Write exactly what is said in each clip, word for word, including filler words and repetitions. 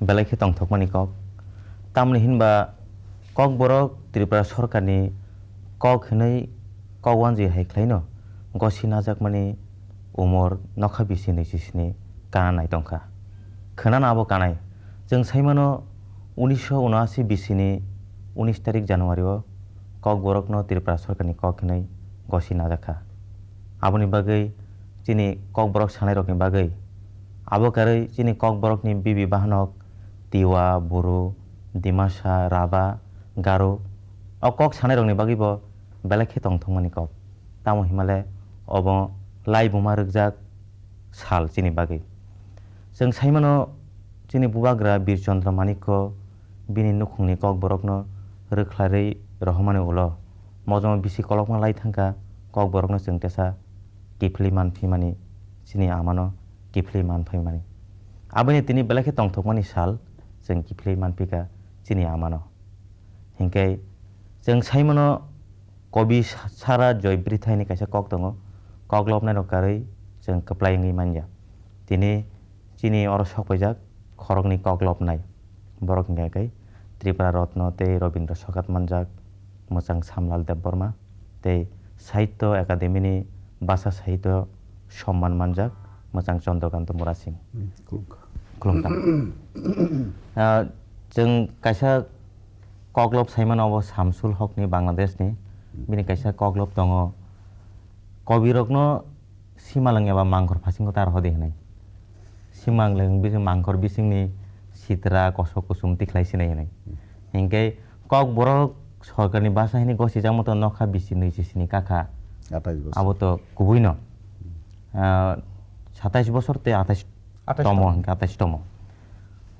belai khe tongthokmani kok. Tamoni hinba Kokborok Tripura sorkarni kok hinwi kok wanjwi hai khlaino gosi najakmani umor nokha bisi nwi chisini kana nai tongkha. Khwnana abo kanai. Chwng saimano unisho unashi bisini unis tarik January o Kokborokno Tripura sorkarni kok hinwi gosi najakha. Aboni bagwi chini Kokborok sanairokni bagwi, abo karwi chini Kokborokni bibi bahanok Tiwa, Buru, Dimasa, Raba, Garo, o kok sanairokni bagwibo belai khe tongthokmani kok. Tamo himale obo laibuma rwkjak sal chini bagwi. Chwng saimano chini bubagra Bir Chandra Manikko bini nukhungni Kokborokno rwkhlaiwi rohormani ulo mojongma bisi kolokma lai thangkha Kokborokno chwng tesa kiphilwi manphimani, chini amano kiphilwi manphaimani. Aboni tini belai khe tongthokmani sal chwng kiphilwi manphika chini amano. Hinkhe chwng saimano Kobi Sa-, Sara Joy Brithaini kaisa kok tongo, kok lobnairok karwi chwng kwplai wngwi manya. Tini chini oro sok paijak khoroknwi kok lobnai. Borok hinkhe khe Tripura Rotno tei Robindra Sokat manjak, mwchang Samlal Debbarma tei Sahitya Academy ni Basa Sahitya Somman manjak, mwchang Chandrakanta Murasing. Hmm, khulumkha. Khulumkha. Ah, chwng kaisa koklop saimano obo Samsul Hokni Bangladeshni. Bini kaisa koklop tongo. Kobirokno simalwng eba mangkhor phasingo tar hodi hinwi. Simalwng bisi-, mangkhor bisingni sitra kosok kuchum tikhlai sinai hinwi. Hinkhe Kokborok sorkarni basa hinwi gosijakma to nokha bisi nwi chisini kakha. Atais bosor. Abo to kubuino. Ah, satais bosor tei atais Atais tomo tomo. Hinkhe atais tomo.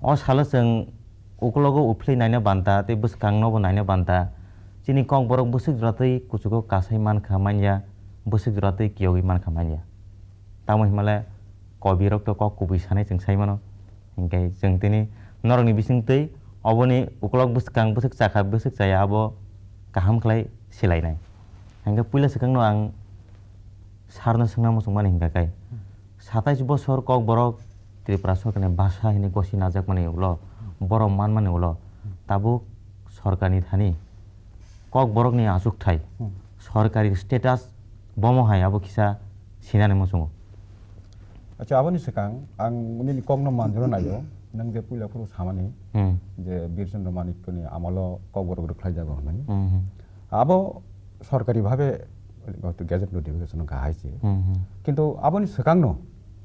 O salo chwng ukulogo uphilwi naina banta tei bwskangnobo naina banta. Chini Kokborok bwswk jora twi kuchugo kasai mankha manya, bwswk jora twi kiyogwi mankha manya. Tamo himale kobirok to kok kubui sanai chwng sai mano. Hinkhe chwng tini norokni bisingtwi oboni ukulok bwskang bwswk chakha bwswk chaya abo kaham khlai silainai. Hinkhe puila swkangno ang sarno swngna muchungmani hinkha khe, satais bosor Kokborok Tripura sorkarni basa hinwi gosi najakmani ulo, borok manmani ulo, tabuk sorkarni thani Kokborokni achukthai, Hmm. sorkari status bomo hai abo kisa sinani muchungo. Acha, aboni swkang ang nini kokno manjaro naio, nwng je puila phuru samani Hmm. je Bir Chandra Manikkoni amolo Kokborok rwkhlai jago hwnwi. Hmm. Abo sorkari bhabe hoyto gazette notification wngkha hai se. Hmm, hmm. Kintu aboni swkangno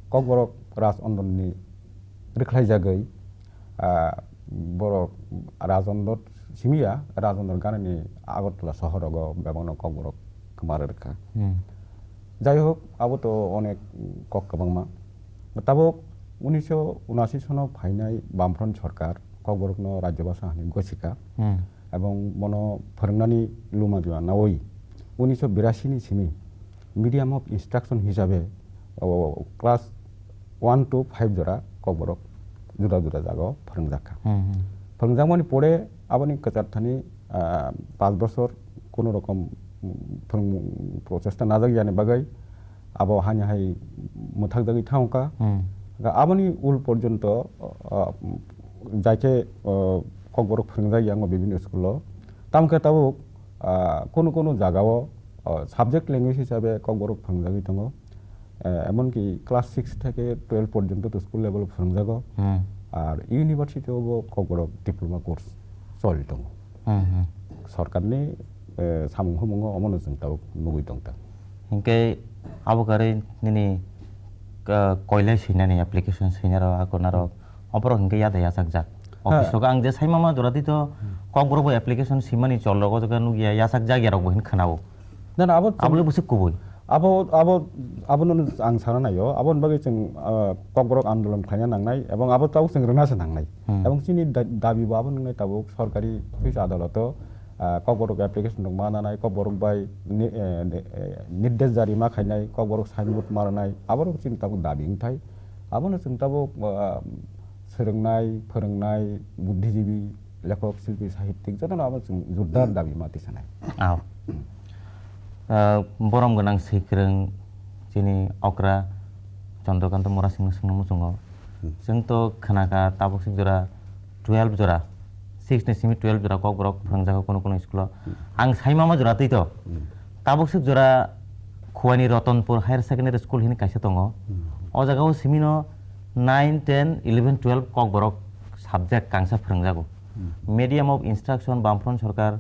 Kokborok Raj Ondorni rwkhlai jagwi, ah, borok Raj Ondor simi ya, Raj Ondor ganani Agartala sohorogo bebakno Kokborok kwma rwkha. Hmm. Jai hok, abo to onek kok kwbangma. Tabuk unisho unashi sono phainai Bamfront sorkar Kokborokno Rajya Bhasha hwnwi gosika. Hmm. Ebong bono phwrwngnani luma dima nawi unisho birashi ni simi medium of instruction hisabe, o, class one to five jora Kokborok juda juda jagao phwrwngjakha. Hmm, hmm. Phwrwngjakmani pore aboni kwchar thani, ah, panch bochor kono rokom, mm, phwrwng prochesta najak yani bagwi abo hani hai mwthakjagwi thangkha. Hmm. Ga aboni ul porjonto, ah, jai khe, ah, Kokborok phwrwngjak yango bibinno school o. Tamo khe tabuk, ah, kono kono jagao, ah, subject language hisabe Kokborok phwrwngjagwi tongo. Eh, emonki class six theke twelve porjonto to school level o phwrwngjago. Hmm. Ar university o bo Kokborok diploma course choli tongo. Hmm, hmm. Sorkarni, eh, samung humungo omono chwng tabuk nugwi tongkha. Hinkhe abo karwi nini, ah, koilai swinani application swinarok akonarok oborok hinkhe yada yachakjak. Ha. Office o ang je saimama jora twi to Hmm. Kokborok bo application swimani chol rogo jaga nukya yachakjak yarok bo hin khwnao. Na, na, abo chwng Abole bwswk kubui. Abo, abo, abono ang sana naio. Aboni bagwi chwng, ah, Kokborok andolon khlaina nangnai, ebong abo tabuk chwng rwna se nangnai. Hmm. Ebong chini da-, dabi bo abo nangnai tabuk sorkari office adaloto, ah, Kokborok application rok ma nanai, Kokborok bai ni-, eh, ni-, eh, nirdesh jari ma khainai, Kokborok signboard ma rwnai, aborok chini tabuk dabi wngthai. Abono chwng tabuk, ah, swrwngnai, phwrwngnai, buddhijibi, lekhok, silpi, sahittik jotono abo chwng jordar dabi ma tisanai. Aw. Ah, borom gwnang swikwrwng chini okra Chandrakanta Murasingno swngna muchungo. Hmm. Chwng to khnakha tabuk sik jora twelve jora, six ni simi twelve jora Kokborok phwrwngjago kuno kuno school o. Ang saimama jora twi to. Tabuk swk jora Khuaini Ratanpur Higher Secondary School hini kaisa tongo. O jagao simino nine, ten, eleven, twelve Kokborok subject kangsa phwrwngjago. Medium of instruction Bamfront Sarkar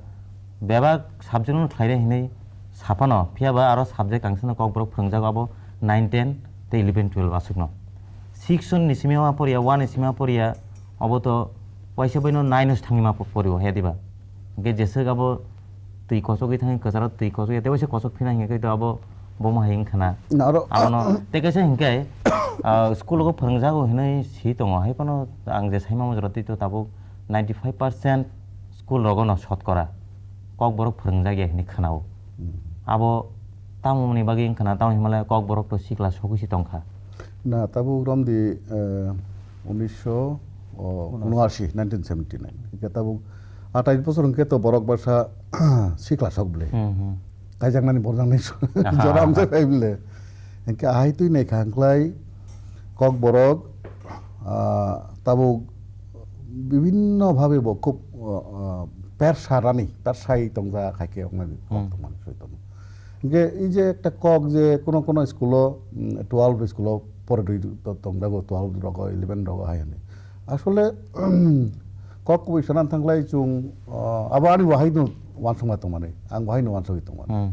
bebak subject no khlainai hinwi saphano, phiyaba aro subject kangsano Kokborok phwrwngjago abo nine, ten tei eleven, twelve aswkno. Six ni simi ma poriya, one ni simi ma poriya, abo to waisa baino nine no thangwi ma po-, porio he diba. Hwnkhe jeswk abo twi kochogwi thangwi kwcharo twi kochogwi tei waisa kochok phina hinkhe to abo bomo hai wngkha na. Na aro abono tei kaisa hinkhe, ah, school o phwrwngjago hinwi si tongo, hai phano ang je saimamo jora twi to tabuk ninety five percent school rogo no sotkora Kokborok phwrwngjak ya hinwi khwnao. Abo tamoni bagwi wngkha na, tamo hinmale Kokborok to sikla sogwi si tongkha. Na, tabuk romdi, eh, unisho unuashi, nineteen seventy nine. Hingke tabuk atais bosor hingke to borok basa sikla sok bwle. Hmm, hmm. Kaijaknani borjaknai so-, aha, jora aha, amjak bai bwle. Hingke ahai twi naikha hingklai Kokborok, ah, tabuk bibinno bhabe bo khub, ah, ah, persa rani, persai tongjak hai khe wngmani kok, hmm, tongmani soi tongo. Hingke ei je ekta kok je kono kono school o, mm, twelve school o pore rwi to-, tongjago, twelve rogo, eleven rogo hai hwnwi. Asole, kok kubui sana thangkhlai chwng, ah, abo ani bo haino uansukma tongmani, ang bo haino uansugwi tongmani. Hmm.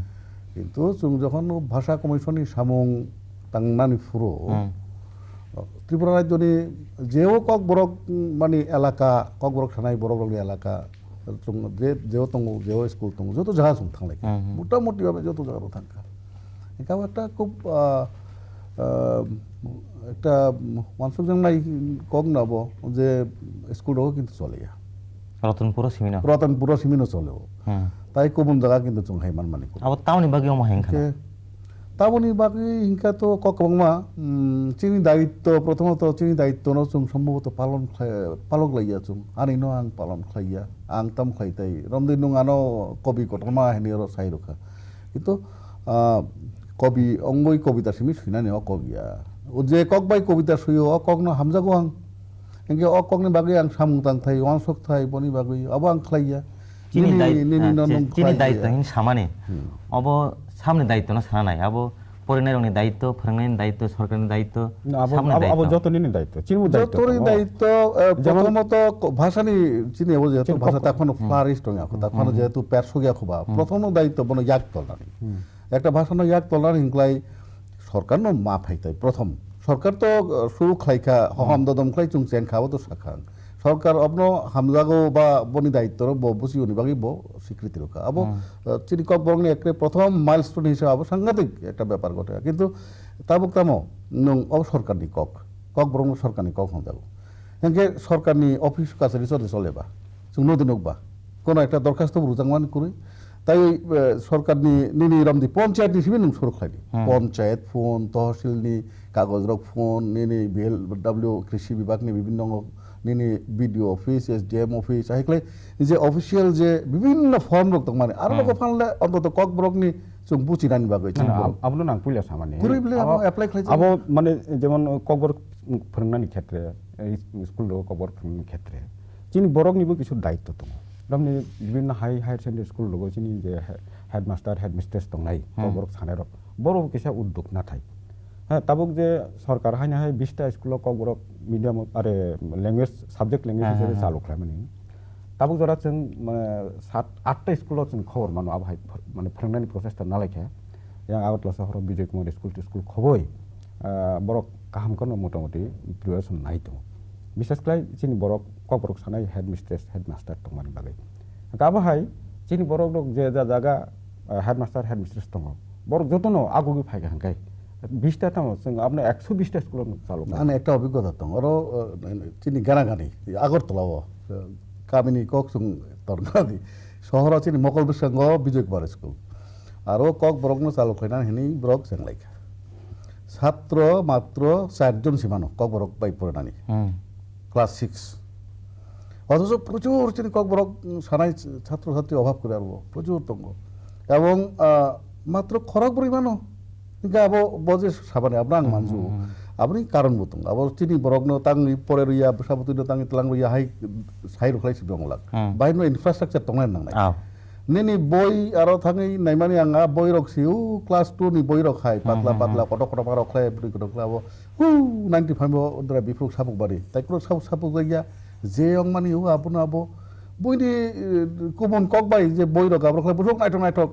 Kintu chwng jokhon Bhasha Commission ni samung tangnani phuru, hmm, Tripura rajyoni jeo Kokborok, mm, mani elaka, Kokborok sanai borok rokni elaka, chwng je, jeo tongo, jeo school tongo, joto jaga chwng thanglai kha. Hmm, hmm. Motamoti bhabe joto jaga rok thang kha. Hingke abo ekta khub, ah, ah, ekta uansukjaknai kok no abo je school rogo kintu choliya. Ratanpuro simino. Ratanpuro simino chole o. Hmm. Tai kubun jaga kintu chwng hai manmani kok. Abo tamoni bagwi omo hai wngkha na? Hingke taboni bagwi hingka to kok kwbangma, mm, chini daitto, prothomot chini daitto no chwng sombhoboto palon khlai, palok laiya chwng. Ani no ang palon khlaiya, ang tam khlai tai. Romdi nwng ano kobi kotorma hinwi oro sai rwkha. Kintu, ah, kobi ongoi kobita simi swinani o kok ya. O je kok bai kobita suyo, o kok no hamjago ang. Hingke o kok ni bagwi ang samung tang thai, uansuk thai, boni bagwi abo ang khlai ya. Chini nini, dai-, nini ah, no chi-, nung chini khlai daitto ya. Hin samani. Hmm. Obo samni daitto no sana nai. Abo porinai rokni daitto, phwrwngnaini daitto, sorkarni daitto, na, abo, samni abo, abo daitto. Joto nini daitto. Chini bo daitto joto ni tongo. Daitto, eh, jemon prothomot ko-, bhasha ni chini abo jehetu chini bhasha kok-, takhano hmm, flourish tong ya, hmm, takhano hmm, jehetu persuk ya kho ba. Hmm. Prothomno daitto bono yak tolnani. Hmm. Ekta bhasano yak tolnani hinklai sorkarno ma phai tai prothom. Sorkar to, uh, suru khlai kha, hohom, hmm, dodom khlai chwng cheng kha, abo to sakha ang. Sorkar obno hamjago ba boni daitto ro bo busi oni bagwi bo sikriti rwkha. Abo, hmm, uh, chini Kokborokni ekre prothom milestone hisab abo sangatik ekta bepar gotha. Kintu tabuk tamo nwng o sorkarni kok, Kokborokno sorkarni kok hamjago. Hingke sorkarni office kachari chole chole ba, chwng nodi nukba, kono ekta dorkhasto bo rwjakmani kwrwi. Tai, eh, sorkarni nini romdi ponchayat ni simi nwng suru khlaidi. Hmm. Ponchayat phone, tohsil ni kagoj rok phone, nini B L W krishi bibak ni bibinno nini B D O office, S D M office, hai khlai je official je bibinno form rok tongmani. Aro, hmm, rok phanle ontoto Kokborok ni chwng buchinani bagwi chini, hmm, borok. Ab-, abono nang puila samani. Kwrwi bwle abo, abo apply khlai abo mane jemon Kokborok phwrwngnani khetre, eh, school rogo Kokborok phwrwngnani khetre, chini boroknibo kisu daitto tongo. Romni bibinno high, higher secondary school rogo chini je he-, headmaster, headmistress tongnai, hmm, Kokborok sanairok, borok kisa uddog nathai. Ha, tabuk je sorkar haino hai bista school o Kokborok medium o, are language, subject language, ha, hisabe, ha, ha, chalu khlaimani. Tabuk jora chwng, mane, sat, atta school o chwng khobor mano, abo hai ph-, mane, phwrwngnani process ta nalaikha. Yang Agartala sohoro Bijoy Kumar School to School khoboi, ah, borok kaham kheno motamoti preparation nai tongo. Bishes khlai chini borok, Kokborok sanai headmistress, headmaster tongmani bagwi. Hwnkhe abo hai chini borok rok je ja jaga, ah, headmaster, headmistress tongo, borok jotono agugwi phaikha hwnkhe bista tamo chwng abono ekso bista school o chalo kha. Ani ekta obhiggota tong, oro, ah, chini ganagani Agartala o, ah, kamini kok chwng tornadi. Sohoro chini mokol bwskango Bijoy Kumar School. Aro Kokborokno chalo khlainani hinwi borok chenglaikha. Satro matro charjon se mano Kokborok bai porinani. Hmm. Class six. Othocho prochur chini Kokborok sanai chatro chatri obhab kwrwi aro prochur tongo. Ebong, ah, matro khorok bwrwi mano. Hingke abo bo je sabani abo ang, hmm, manju. Hmm, hmm. Aboni karon bo tongo. Abo chini borokno tangwi pore rwya, bwsa bwtwino tangwi tlang rwya hai sai rwkhlai se bongla. Hmm. Bai no infrastructure tongnai nangnai. Ah. Nini boi aro thangwi naimani ang a boi rok si u class two ni boi rok hai Hmm, patla hmm, patla hmm. kotor kotor ma rok khlai bwrwi kotor khlai abo. Hu ninety five o dra biphru sabuk bari. Tai kuro sabuk sabuk jagya je ong mani u abono abo. Buini, eh, kubun kok bai je boi rok aborok khlai, borok naithok naithok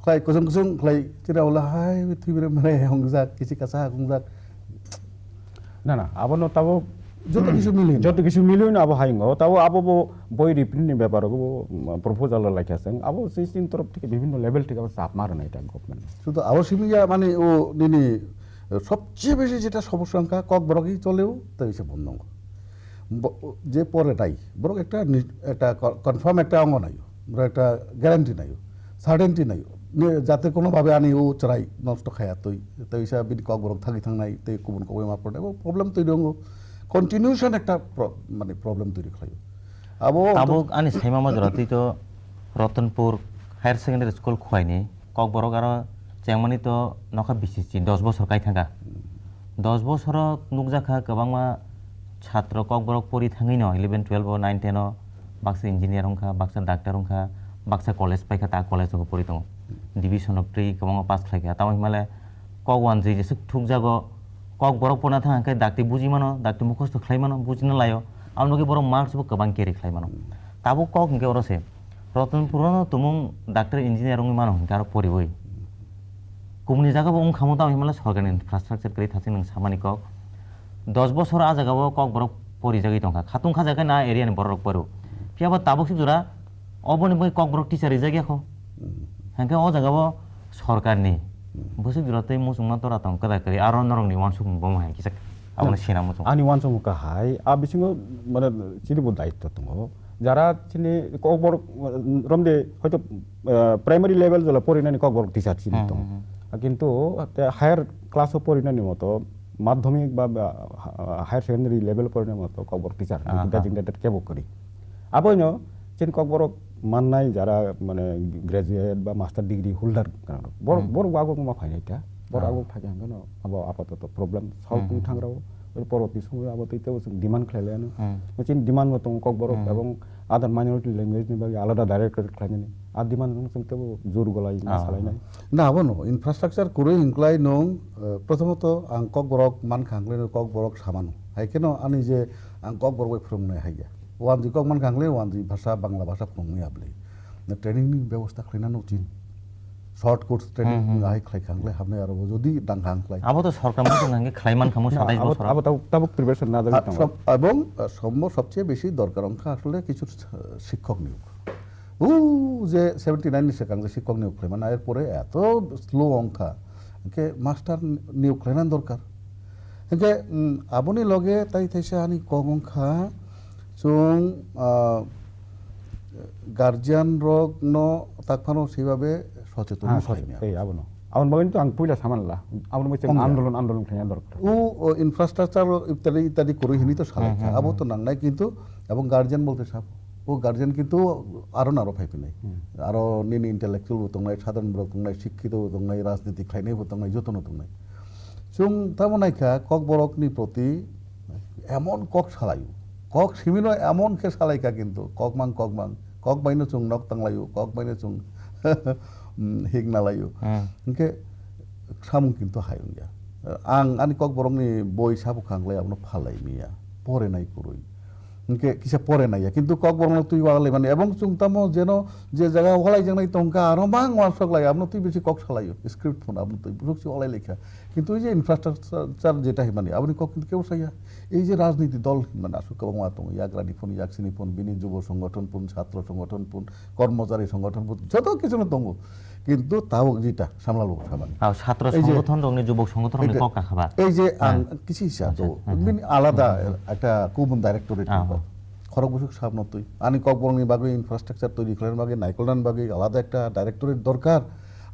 khlai, kusung kusung khlai, chira wala hai thwi bere mane hongjak, kisi kasa hongjak. Na, na, abono tabo joto kisu milin. Joto kisu milin abo hai ngo. Tabo abo bo boi reprint ni bepar bo, mm, proposal laikha seng. Abo system torof theke bibhinno level theke abo chap mar nai ta government. Sudo abo simi ya mane o nini, eh, sobcheye besi jeta somosya wngkha kok borok i choleo, tei se bondongo. Bo-, je pore nai, borok ekta ni-, ekta co-, confirm ekta ongo naio, borok ekta guarantee naio, certainty naio, ne jate kono bhabe ani o chwrai nosto khaya twi, tei isa bini kok borok thagwi thangnai, tei kubun kok bai ma pore nai, bo problem twi rongo, continuation ekta pro-, mane problem twi khlaio. Abo Tabuk ani saima majra twi to Ratanpur Higher Secondary School khwlaini Kokborok aro chengmani to nokha bisi si dos bosor kai thangkha. Dos bosoro nukjakha kwbangma chhatro Kokborok pori thangwino eleven, twelve o, nine, ten o baksa engineer wngkha, baksa doctor wngkha, baksa college paikha, ta college o pori tongo. Division rok twi kwbangma pass khlaikha. Tamo himale kok wanjwi jeswk thukjago, Kokborok porna thang khe dakti buji mano, dakti mukhosto khlai mano, bujina laio. Aboni bagwi borok marks bo kwbang carry khlai mano. Tabuk kok hinkhe oro se. Ratanpur no tumung doctor engineer wngwi mano hinkhe aro poriwi. Kubuni jaga bo wngkha mo tamo himle sorkar ni infrastructure kwrwi thaching nwng samani kok. Dos bosor a jaga o Kokborok porijagwi tongkha. Khatung kha jaga na area ni borok rok poro. Phiya bo tabuk sik jora oboni bagwi Kokborok teacher rijak ya kho. Hmm. Hinkhe o jaga o sorkar ni Hmm. bwswk jora tei muchungma tora tong kwda kwrwi aro norok ni uansukmung bo hai kisa abono Hmm. sina muchung. Ani uansukmung kahai a bisingo mane chini bo daityo tongo. Jara chini Kokborok, mm, romde hoito, eh, primary level jola porinani Kokborok teacher chini Hmm, tongo. hmm, hmm. Kintu te higher class o porinani moto madhyamik ba, ba, ha-, higher secondary level porinani moto Kokborok teacher Aha. designated kebo kwrwi. Aboino chini Kokborok mannai jara mane graduate ba master degree holder kana borok Hmm. borok aguk ma phainai ta borok Ah. aguk phai hangano abo apatoto problem solve Hmm. tong thangrao. Oi porobti somoy abo tei tebo chwng demand khlai laino. Hmm. Chini demand bo tongo Kokborok Hmm. ebong other minority language ni bagwi alada directorate khlainani. A demand no chwng tebo jor golai ma Ah. salainai. Na abono infrastructure kwrwi hinklai nwng, eh, prothomoto ang Kokborok mankha hinklai nwng Kokborok samano. Hai kheno ani je ang Kokborok bai phwrwngnai hai ya. Wanjwi kok mankha hinklai wanjwi bhasha, Bangla bhasha phwrwngmani abli. Na training ni bebosta khlaina no chin. Short course training Hmm, hmm. hai khlai kha hinklai hamnai aro bo jodi dang kha hinklai. Abo to sorkar muchung hangke khlai man khamu Na, satais abo, bosor. Abo tab-, tabuk preparation na jagwi Ah, tongo. Sob-, ebong, ah, sombo sobcheye besi dorkar wngkha asole kichu, ah, shikkok niyog. O je seventy nine ni swkang je shikkok niyog khlaimani, erpore eto slow wngkha. Hingke master niyog khlaina dorkar. Hingke, mm, aboni loge tai thaisa ani kok wngkha, chwng, ah, guardian rokno takphano swibabe socheton Ah, khlaimya. Socheton, ei, abono. Aboni bagwi to ang puila samanla. Aboni bagwi chwng Wngya. Andolon, andolon khlaina dorkar. O, o infrastructure o ittadi, ittadi kwrwi hini to salaikha. Hmm, hmm, Abo hmm. to nangnai kintu, ebong guardian bolte sabo. O guardian kintu aro naro phai phinai. Hmm. Aro nini intellectual bo tongnai, sadharon borok tongnai, sikkito bo tongnai, rajniti khlainai bo tongnai, jotono tongnai. Chwng tamo naikha Kokborokni proti emon kok salaio. Kok simino emon khe salaikha kintu, kok mang, kok mang, kok baino chwng nok tanglaio, kok baino chwng, mm, hik nalaio. Hmm. Hingke samung kintu hai wngya. Ang ani Kokborokni boi sabo khanglai abono phalai miya, porenai kwrwi. Hingke kisa pore naiya, kintu Kokborokno twi walaimani, ebong chwng tamo jeno je jaga walaijaknai tongkha, aro mang uansuk lai, abono twi bisi kok salaio, script phone abono twi bwswk se walai laikha. Kintu ei je infrastructure jeta hinmani, aboni kok kintu kebo saya. Ei je rajniti dol hinmani aswk kwbangma tongo, yagrani phone, yaksini phone, bini jubo songothon phone, chhatro songothon phone, kormochari songothon phone, joto kichuno tongo. Kintu tabuk jeta samla logo samani. Ah, chhatro Ei je songothon rokni, jubok songothon rokni Ei je, kok kakha ba? Ei je ang Hmm. kisi sa Acha, to, acha. bini alada Hmm. ekta kubun directorate Ah, ni kok. ah. Khorok bwswk sabno twi. Ani Kokborokni bagwi infrastructure toiri khlaina bagwi, naikolnani bagwi alada ekta directorate dorkar.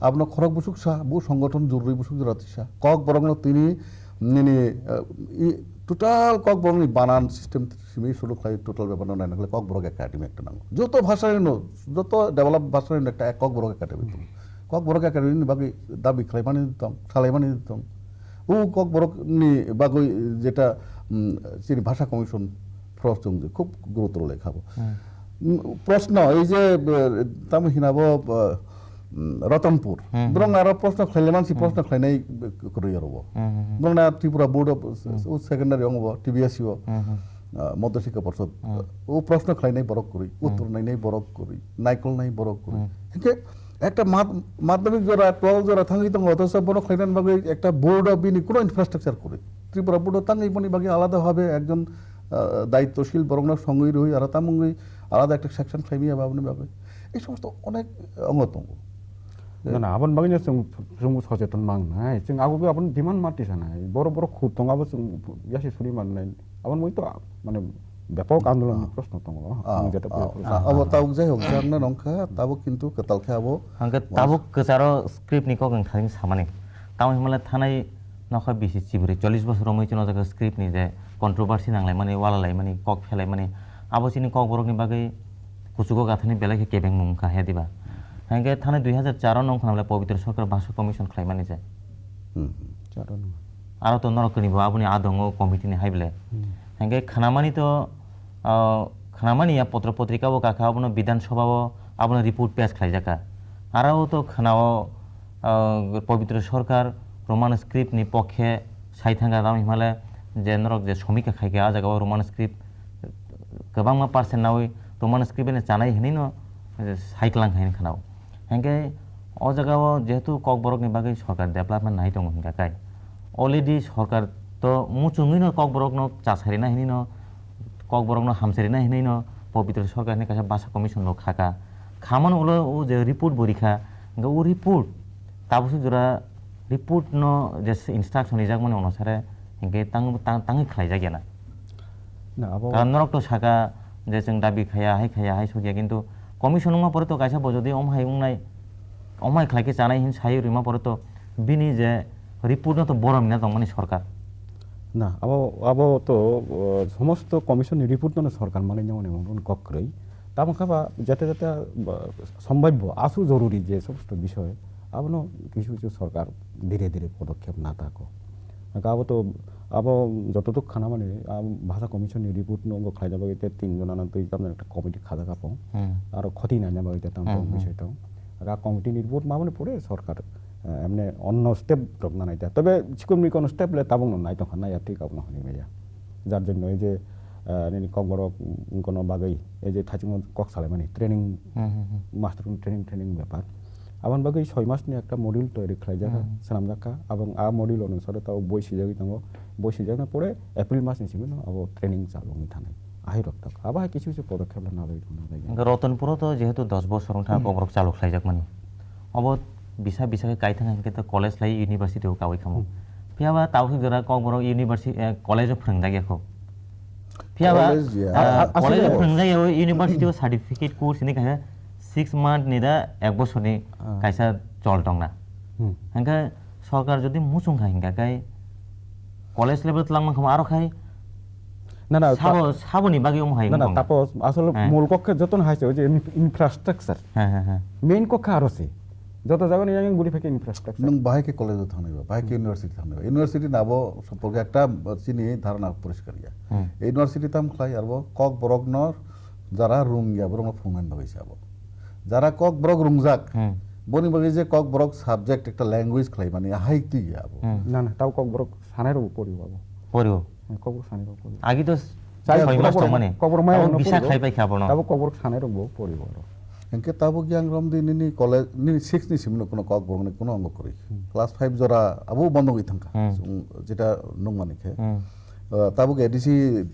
Abono khorok bwswk sa, bo songothon jorwi bwswk jora tisa. Kokborokno tini nini, eh, i, total Kokborokni banan system simi suru khlai total bepar no naina khlai Kokborok Academy ekta nango. Joto bhasha no, joto develop bhasha no ekta Kokborok Academy tongo. Kokborok Academy ni bagwi dabi khlaimani tong, salaimani tong. O Kokborok ni bagwi jeta, mm, chini Bhasha Commission pros chwng je khub gurutoro lai khabo. Hmm. Mm, proshno, ei je, eh, tamo hinabo, eh, mm, Ratanpur. Hmm, hmm. Borok aro proshno khlaile mansi Hmm. proshno khlainai, eh, kwrwi aro bo. Hmm, hmm, hmm. Borok na Tripura Board of Hmm. o secondary ong bo, T B S C o, Hmm, hmm. ah, Madhya Shiksha Parishad. Hmm. O proshno khlainai borok kwrwi, Hmm. uttor nainai borok kwrwi, naikol nai borok kwrwi. Hmm. Hingke ekta mad-, madhyamik jora, twelve jora thangwi tongo, othocho bono khlainani bagwi ekta board o bini kuno infrastructure kwrwi. Tripura Board o tangwi boni bagwi alada bhabe ekjon, ah, daityoshil borokno songwi rwui aro tamungwi alada ekta section khlaimaya ba aboni bagwi. Ei somosto onek ongo tongo. Na, na, aboni bagwino chwng, chwng socheton mang nai. Chwng abo aboni demand ma tisa nai. Borok, borok khub tongo, abo chwng yasi suri man nai. Aboni bagwi to, mane, bepok andolon ni Ah. proshno tongo. Ah, Ang jeta ah, proshno. ah, abo tabuk jai hok, jang na nongkha, tabuk kintu kwtal khe abo Hangkhe mas- tabuk kwcharo script ni kok wng thani samani. Tamo hinmale thanai nokha bisi chibri chollish bosor romwi chwng o jaga script ni je controversy nanglaimani, walalaimani, kok phelaimani. Abo chini Kokborok ni bagwi kuchugo gathani belai khe kebengmung wngkha he diba? Hingke thani dui hazar char o nong khwnamle Pabitra Sarkar Bhasha Commission khlaimani je. Hmm. Char o nong. Aro to norok kwrwi bo aboni adongo committee ni hai bele. Hmm. Hingke khwnamani to, ah, khwnamani ya potro potrika bo kakha abono Bidhan Sabha o abono report pass khlaijaka. Aro to khwnao, ah, Pabitra Sarkar Roman script ni pokhe sai thangka tamo hinmale je norok je somika khaikha a jaga o Roman script kwbangma percent nawi Roman script bai chanai hinwi no, eh, sai tlang kha hinwi khanao. Hinkhe o jaga o jehetu Kokborok ni bagwi sorkar development nai tongo hinkha kai. Already sorkar to muchungwi no Kokborok no chasarina hinwi no, Kokborok no hamsarina hinwi no Pabitra Sarkar hinwi kaisa Bhasha Commission rok khaka. Khamani ulo o je report bo rikha, hinkhe o report tabuk jora report no je instruction rijak mani onusare hinkhe tang, tang, tangwi khlai jak ya na. Na, abo Karon norok to saka je chwng dabi khaya, hai khaya, hai sokya, kintu commission wngma pore to kaisa bo jodi om hai wngnai, om hai khlai khe chanai hin sai rwima pore to bini je report no to borom na tongmani sorkar. Na, abo, abo to, uh, somosto commission ni report no sorkar manwi nangmani kok kwrwi. Tamo khe ba jete jete, uh, sombhabyo, aswk joruri je somosto bishoy, abono kisu kisu sorkar dire dire podokkhep na tako. Hingke abo to, abo jototok khanamani, ah, Bhasha Commission ni report no wngkha khlaina bagwi te tin jona no twi tamni ekta committee khajak apo. Hmm. Aro khoti naina bagwi te tam Hmm, tam hmm. bisai tong. Aga committee ni report mamani pore sorkar, eh, emne onno step rok nanai ta. Tobe chikon mikon step le tabuk no nai tongkha, nai ya thik abono hwnwi maya. Jar jonno ei je, eh, nini Kokborok, mm, kono bagwi, ei je thachingno kok salaimani training, Hmm, hmm, hmm. master training, training bepar. Aboni bagwi soi mas ni ekta module toyari khlaijak kha, Hmm. swnamjak kha. Abong a module onusare tabuk boi swijagwi tongo. Boi swijakna pore April mas ni simi no abo training chalogwi thanai. Ahai rok tak. Abo hai kisu kisu podokkhep la nalai, nalai. Hingke Ratanpuro to jehetu dos bosor wngkha Hmm. Kokborok chalok khlaijak mani. Obo bisa bisa khe kaithang hinkhe to college lai university o kawi khamo. Hmm. Phiya ba tabuk jora Kokborok university, eh, college o phwrwngjak ya kho. Phiya ba, College ya. ah, A-, a-, college o aswk phwrwngjak ya, o university o certificate course hinwi kaisa six month ni da ek bosor ni Ah. kaisa chol tongna. Hmm. Hingke sorkar jodi muchung kha hingka kai college level twlang mankha aro khai Na, na, sabo, ta-, saboni bagwi omo hai na, na, wngkha. Tapos asole Eh. mul kok khe jotono hai se, oje in-, infrastructure. He, he, he. Main kok khe aro se. Joto jagani yang guri phai khe infrastructure. Nwng bahai khe college o thangnai ba, bahai khe Hmm. university thangnai ba. University na abo সম্পর্কে ekta, uh, chini dharana poriskar ya. Hmm. University tam khlai arbo Kokborok no jara rung ya borok no phungnani bagwi se abo. Jara Kokborok rungjak, Hmm. boni bagwi je Kokborok subject ekta language khlai mani ahai twi ya abo. Hmm. Na, na, tau Kokborok sanai rok pori abo. Pori o. Hmm, Kokborok sanai rok pori. Agi to Chai soi mas Kokborok, tongmani. Kokborok maya Abo no bisa pori o. Khlai pai kha bono. Tabo Kokborok sanai rok bo pori o. Hingke tabuk yang romdi nini college, nini six ni simi no kuno Kokborok ni kuno ongo kwrwi. Hmm. Class five jora abo bondo wngwi thangkha. Hmm. Chwng jeta nukmani khe. Hmm. Uh, tabuk A D C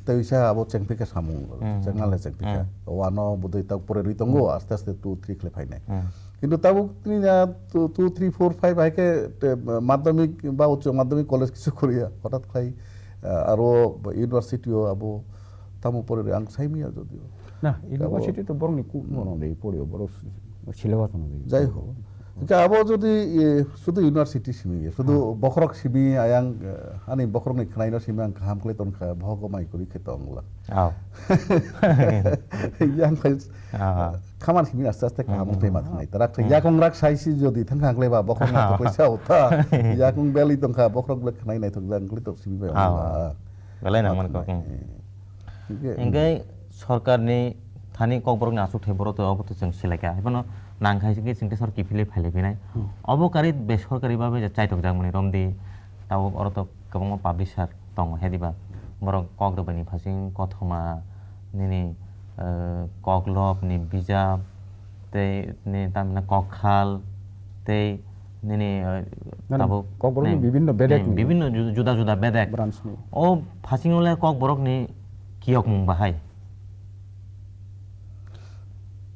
tei wisa abo chengphi khe samung, Hmm. chengna le chengphi kha. Hmm. Wano bodoi tak pore rwi tongo, Hmm. aste aste two, three khle phainai. Hmm. Kintu tabuk tini ya two, two, three, four, five hai khe te, madhyamik ba uccho madhyamik college kisu khoriya. Hothat khlai, uh, aro university o abo tamo pore rwi ang saimanya jodio. Na, Abo university to borokni ku-, Hmm. bono de pori o, borok syllabus ono de. Jai ho. Hwnkhe abo jodi, e, sudu university simi, sudu Hmm. bokhorok simi ayang, e, ani bokhorokni khwnaino simi ang kaham khlai tongkha, bohogo mai kwrwi khe tongla. Aw. Yang khai Ah. khaman simi aste aste kaham Hmm. khlai ma thangnai. Tarak khai Hmm. yakung rak saisi jodi thangkha ang khlai ba bokhorok Ah. naithok khlai sa ota. Yakung belai tongkha bokhorok belai khwnai naithok jang khlai tok simi bai Ah. wngla. Belai nang man kok. Hwnkhe, Hwnkhe sorkarni thani kokborokni achukthai borok to obo to chwng silaikha. Haiphano nang khai se khe chwng tesor kiphilwi phailai phinai. Hmm. Obo karwi besorkari babe je chaitokjakmani romdi. Tabuk oro to kwbangma publisher tongo, hediba borok kok rwbaini phasing kothoma nini, eh, koklopni bijap tei nini tamni kokhal tei nini, eh, Nani tabuk kokborokni ni bibinno bedek ni. bibinno ju-, juda juda bedek. Branch ni. O phasingo le kokborokni kiyokmung bahai.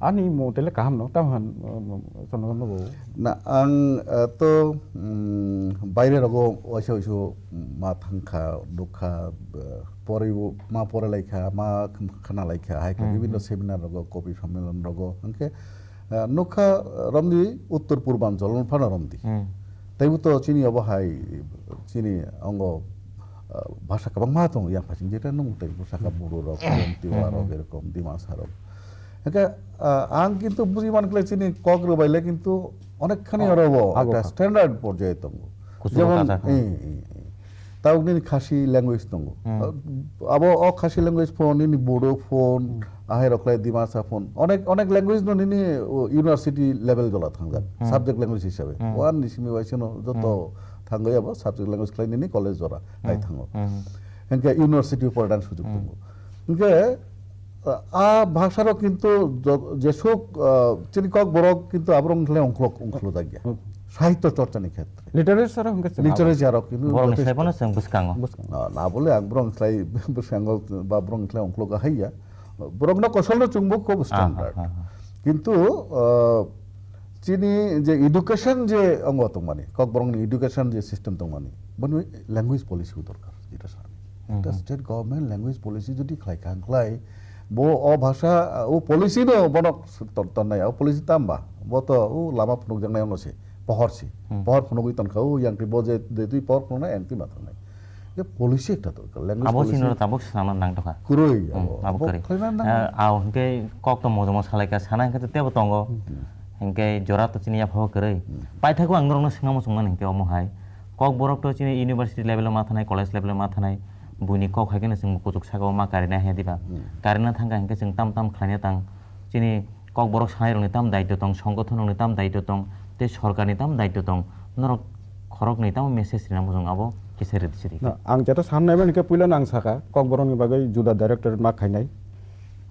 Ani mote le kaham no, tamo han, um, sono sono bo. Na, ang, eh, to, mm, baire rogo waisa waisa ma thangkha, nukha, eh, poribo, ma pore laikha, ma khna laikha, hai kha Hmm, bibinno hmm. seminar rogo, kopi sammelan rogo, hwnkhe, eh, nukha, eh, romdi uttor purbanchal phano romdi. Hmm. Teibo to chini obo hai, chini ongo, ah, bhasha kwbangma tongo, yang phasing jeta nung tei bwsaka Hmm. Buru rok, Tiwa rok, Hmm. erokom Dimasa rok. Hwnkhe, ah, ang kintu buji man kle chini kok rwbai le kintu onek khani Oh, oro bo abo ekta kha. Standard porjaye tongo. Kuchugo Jemon, kacha kha. Eh, eh, eh. Tabuk nini Khasi language tongo. Hmm. Ah, abo o Khasi language phone, nini Bodo phone, Hmm. ahai rok khlai Dimasa phone. Onek, onek language no nini, o, university level jola thangjak. Hmm. Subject language hisabe. Hmm. One ni simi waisa no joto Hmm. thangwi abo subject language khlai nini college jora hai Hmm. thango. Hmm. Hwnkhe university o poradan sujuk Hmm. tongo. Hwnkhe, ah, a bhasha rok kintu jo-, jesuk, ah, chini kok borok kintu aborok wngkhlai ongkhlok, ongkhlo jakya. Hmm. Sahitya chorcha ni khetre. Literature hwnkhe chwng Literature rok kintu Borokni jotheshto. Saiphano chwng bwskango. Bwskango. Ah, na bole ang borokni slai bwskango ba borokni slai ongkhlogo haiya. Borokno kosolno chwngbo khub Ah, standard. Ah, ah, ah. Kintu, ah, chini je education je ongo tongmani, kokborokni education je system tongmani, boni language policy bo dorkar, jeta sani. Hmm, Ekta hmm. State government language policy jodi khlai kha, khlai, bo o bhasha, o policy no bono ton-, tonnai, o policy tamba, bo to o lama phunukjaknai ono se, pohor se. Hmm. Pohor phunugwi tonkha, o yang twi bo je, je twi pohor phunuknai, yang twi ma thangnai. Je policy ekta dorkar, language Abo policy. Sino tabuk sana nang tokha. Kwrwi, Hmm, abo. abo Bo kwrwi. khlaina nang. Eh, aw, hwnkhe kok to mojomo salaikha, sana hwnkhe to tebo tongo. Hmm. Hwnkhe jora to chini yaphao kwrwi. Hmm. Paithago ang norokno swngna muchungmani hwnkhe omo hai. Kok borok to chini university level o ma thanai, college level o ma thanai. Buini kok hai kheno chwng kuchuk saka o ma karina he diba. Hmm. Karina thangkha hwnkhe chwng tam tam khlaina tang. Chini Kokborok sanai rokni tam daityo tong, songothon rokni tam daityo tong, tei sorkarni tam daityo tong, norok khoroknwi tamo message rina muchung abo kisa rwdi siri. Na, ang jeto samnai mani khe puila no ang saka, kokborokni bagwi juda directorate ma khainai.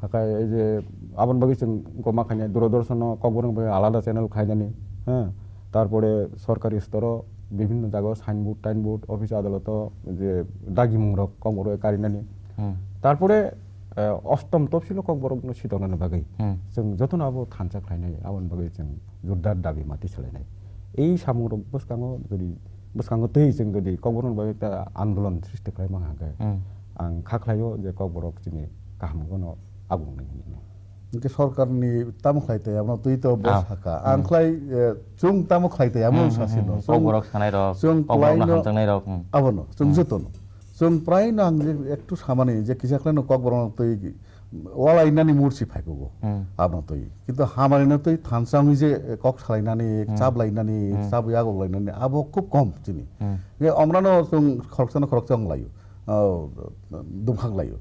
Hakai ei je aboni bagwi chwng ko ma khainai, Doordarshan no kokborokni bagwi alada channel khainani, ha. Tarpore sorkari stor o bibhinno jaga o signboard tainboard, office adaloto je dagimung rok kokborok karinani. Hmm. Tarpore eh, ostom topsilo kokborokno sitoknani bagwi Hmm. chwng jotono abo thansa khlainai, aboni bagwi chwng jordar dabi mati salainai. Ei samungrok bwskango jodi, bwskango twi chwng jodi kokborokni bagwi ekta andolon srishti khlai mangha khe, Hmm. ang kha khlaio je kokborok chini kaham gono agung nai hinwi. Hwnkhe sorkarni tamo khlai tei abono twi to bo Ah. saka. Ang Hmm. khlai, eh, chwng tamo khlai tei amo Hmm, hmm, sasi hmm, no. hmm. Chwng, Kokborok sanai rok, chwng kokborokno khlaino hamjaknai rok, hmm. Abono, chwng Hmm. jotono. Chwng praino ang je ektu samani je kisa khlaino kokborokno twi walainani mursi phaikugo. Hmm. Abono twi. Kintu hamarino twi thansa wngwi je kok salainani, Hmm. chaplainani, Hmm. chabwi agoklainani abo khub kom chini. Hmm. Je omrano chwng khoroksano khoroksa wnglaio. Oh, dumkhak laio.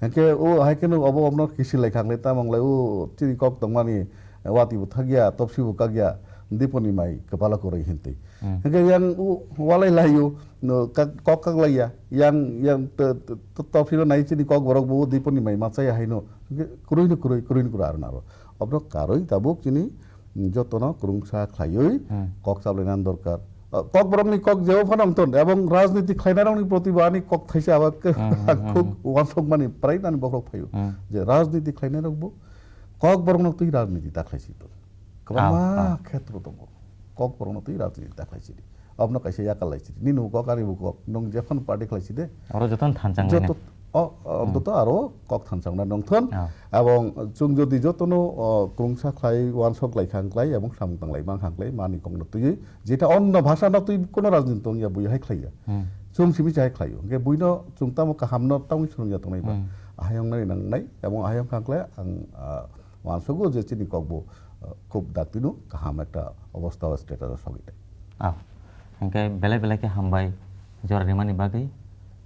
Hwnkhe o hai kheno obo omrano kisi lai khanglai tamo wnglaio chini kok tongmani watwi bo thakya, topsi bo kakya, diponi mai kwpalo kwrwi hintwi. Hmm. Hwnkhe yang u walai laio, no, kak-, kok kak laiya, yang, yang to, to, to, topsilo nai chini kok borok bo diponi mai machaya haino. Hwnkhe kwrwi no kwrwi, kwrwi no kwrwi aro naro. Obno karwi tabuk chini, mm, jotono kwrwngsa khlaiwi Hmm. kok chaplaina dorkar. Uh, kok borokni kok jebo phano wngton, ebong rajniti khlainai rokni proti bo ani kok thaisa aba ke Hmm, hmm, hmm, khuk hmm. Wansok mani prai nani bokhorok phaio. Hmm. Je rajniti khlainai rok bo kok borokno twi rajniti ta khlaisi to. Kwbangma Ah, ah. khetro tongo. Kok borokno twi rajniti ta khlaisidi. Abono kaisa yakal laisidi. Nini bo kok, ani bo kok. Nwng jephano party khlaiside. Oro jotono thansa wnglainai. Joto, o, o, Ontoto aro kok thansa wngna nongthon. Ah. Ebong chwng jodi jotono, o, kwrwngsa khlai, uansuk lai kha wngklai, ebong samung tanglai man kha wngklai, mani kokno twiwi, jeta onno bhasha no twi kono rajniti tongya, bui hai khlaiya. Hmm. Chwng simi chai khlaio. Hwnkhe buino chwng tamo kahamno tamo swrwngya tongnai ba. Hmm. Ahai wngnai nangnai, ebong ahai wngkha wngklai, ang, ah, uansugo je chini kokbo, ah, khub daktino kaham ekta obostha o status o sogwi thai. Ah. Hwnkhe belai belai khe hambai jora rimani bagwi.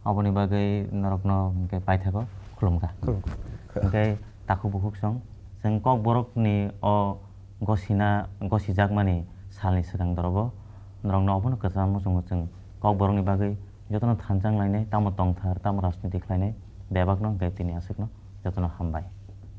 Aboni bagwi norokno hwnkhe paithago khulumkha. Khulumkha. Hwnkhe takhuk bukhuk song, chwng kokborokni o gosina, gosijakmani salni swkang dorobo norokno obono kwcham muchungo chwng kokborokni bagwi jotono thansa wnglainai, tamo tongthar, tamo rajniti khlainai bebakno hwnkhe tini aswkno jotono hambai.